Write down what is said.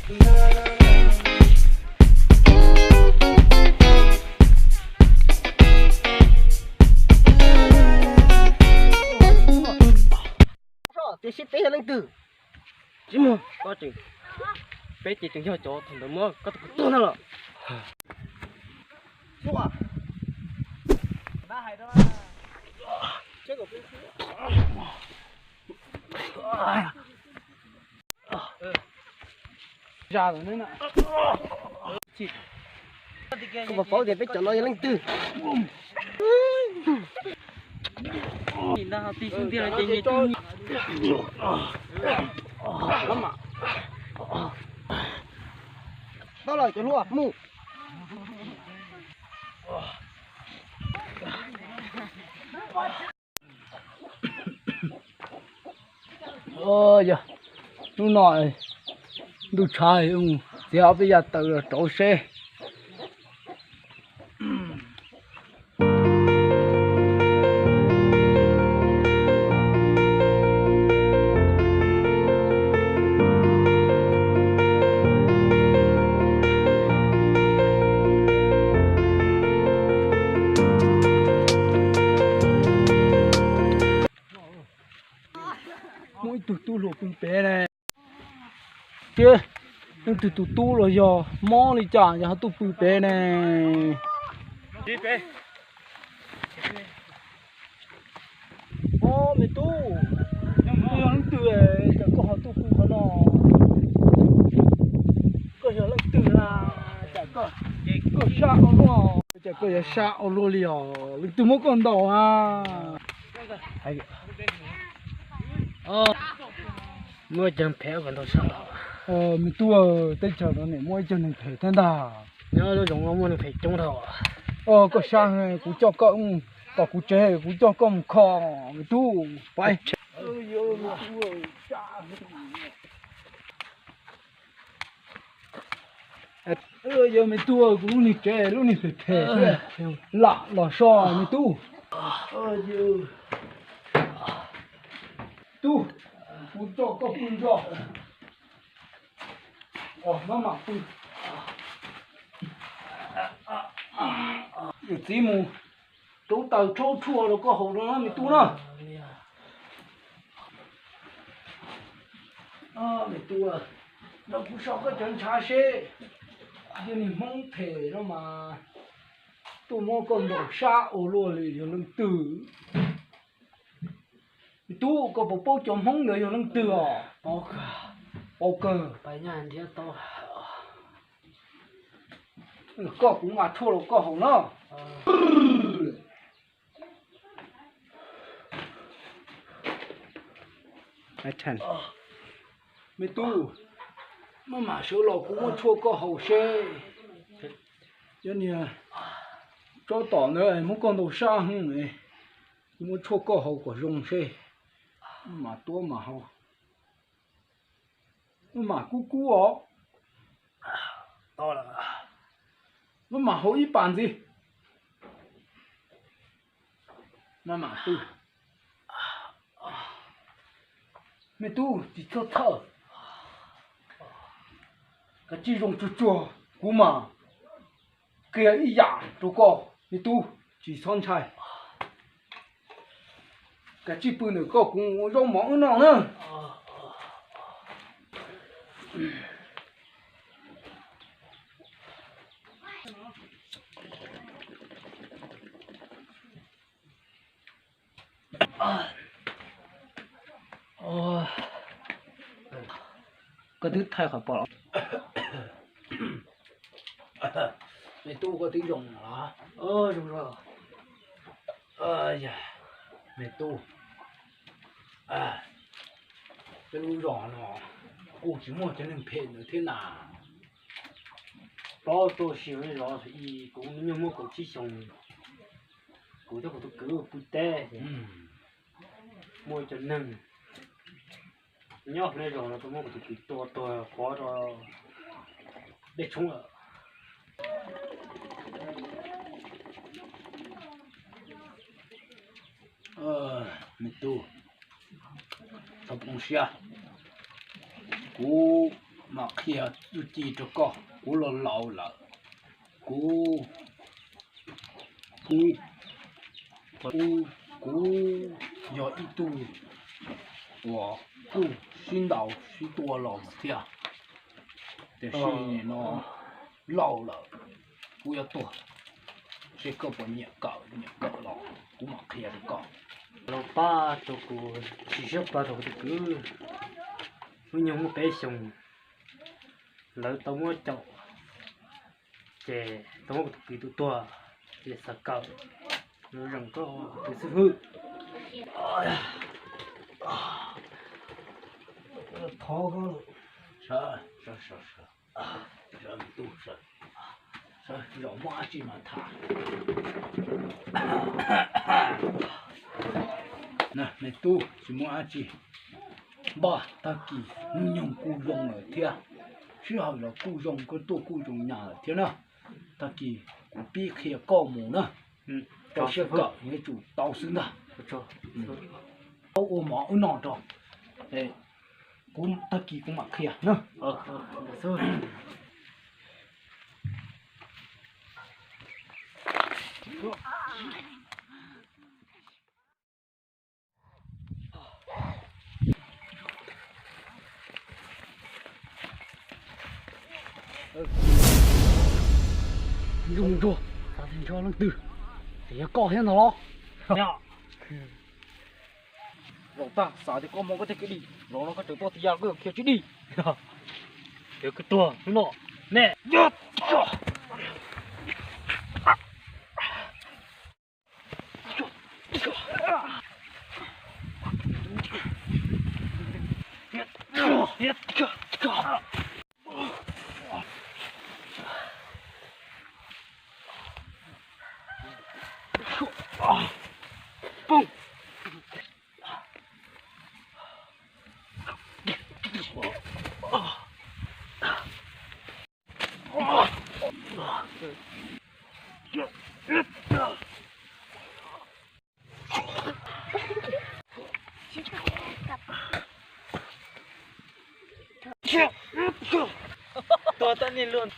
Tiam sis peb yog leej twg? Tsis muaj, koj tseem, peb ces tseem yog cov thaum ntawd muab koj tus kwv tuag ntag los. Koj puas paub tias peb cov no yog leej twg? Tau lawm cov hluas, mus. Yog hnub no ntuj tshav, txiav ob peb yav taws los rauv seb. Muaj ib tug tub hluas pw pem ne. Thiab leej twg tus tub los yog mob li cas yog ho tuaj pw pem ne? Ob me tub, koj yog leej twg, cas koj ho tuaj pw qhov no? Koj yog leej twg na? Cas koj, koj sab ua luaj, cas koj yuav sab ua luaj li os? Leej twg muab koj ntaus a? Muaj cov phem kom ntaus sab. Me tub, teb chaws no nim muaj ib co neeg phem thiab ntag. Nyob lub zoov no muaj neeg phem coob dhau. Koj sab, kuv coj koj, tom kuv tsev kuv coj koj mus kho, me tub. Yog me tub, kuv lub niag tsev lub niag phem phem, lam los so me tub. Tub, kuv coj koj pw zog. Maj mam pw. Yawm txiv mus rauv taws tshaub tshuaj rau koj haus no me tub na. Me tub, nrog kuv so koj cov ntshav seb, yog niag Hmoob phem no mas tuaj muab koj ntaus sab ua luaj li yog leej twg? Me tub, koj puas paub cov Hmoob ntawd yog leej twg os? Paub kawg. Koj, kuv mas tshuaj rau koj haus no. Me tub, maj mam sawv los kuv muab tshuaj koj haus seb. Yog niag tsob tom ntawd muab koj ntaus sab heev, kuv muab tshuaj koj haus kom zoo seb. Maj mam tuab mas haus. Maj mam kub kub os. Maj mam haus ib pas ntxiv. Maj mam pw. Me tub, tsis txhob txhawj. Kav tsij zoo tsuag tsuag, kuv mam qhia ib yam rau koj, me tub, tsis txhob ntshai. Kav tsij pw ntawm koj, kuv ua zaub mov wb noj na. Koj twb thaij qhov pom. Me tub, koj twb zoo los? Zoo. Me tub, peb lub zos no kuj tsis muaj cov neeg phem ntawd thiab na. Paub tuaj si zos, kuv me nyuam muaj kaum tsib xyoos, kuv thiab kuv tus kwv pw teb, muaj cov neeg nyob hauv zos no tuaj muab kuv tus kwv tua tuag qhuav rau dej tshoob lawm. Me tub, txhob poob siab. Kuv Mam qhia txuj ci rau koj, kuv los laus lawm, kuv, kuv, kuv, kuv yog ib tug uas kuj sib ntaus sib tua los thiab, tiam sis nim no laus lawm, kuv yuav tuag, seb koj puas nyiam kawm, nyiam kawm los kuv mam qhia rau koj. Los pab rau kuv, sim siab pab rau kuv tus kwv. Hnub nyoog muaj peb xyoos, lawv tau muab caum, ces tau muab kuv tus kwv tus tuag, ces xav kawm, los zeem koj tus xib hwb. Thov koj, sawv, sawv, sawv, sawv, sawv, sawv, zaum muaj dab tsi mas tham. Me tub, tsis muaj dab tsi. Npaj tag kis hnub nyoog kuj zoo lawm thiab, sij hawm los kuj zoo, koj tuaj kuj zoo nyas lawm thiab na. Tag kis kuv pib qhia koj mus na. Koj siab kawm yuav tsum tau xwb ntag. Tau ua mov ua noj rau, kuv tag kis kuv mam qhia na. Zoo nraug, xav tias nrog leej twg, ces yog koj thiab ntag los. Zaum tag xav tias koj mob koj tej kev dim, zaum no koj tseem tuaj tias yog koj yuav khiav tsis dim. Yog koj tuag hnub no, nej. Tuag tau nej luag.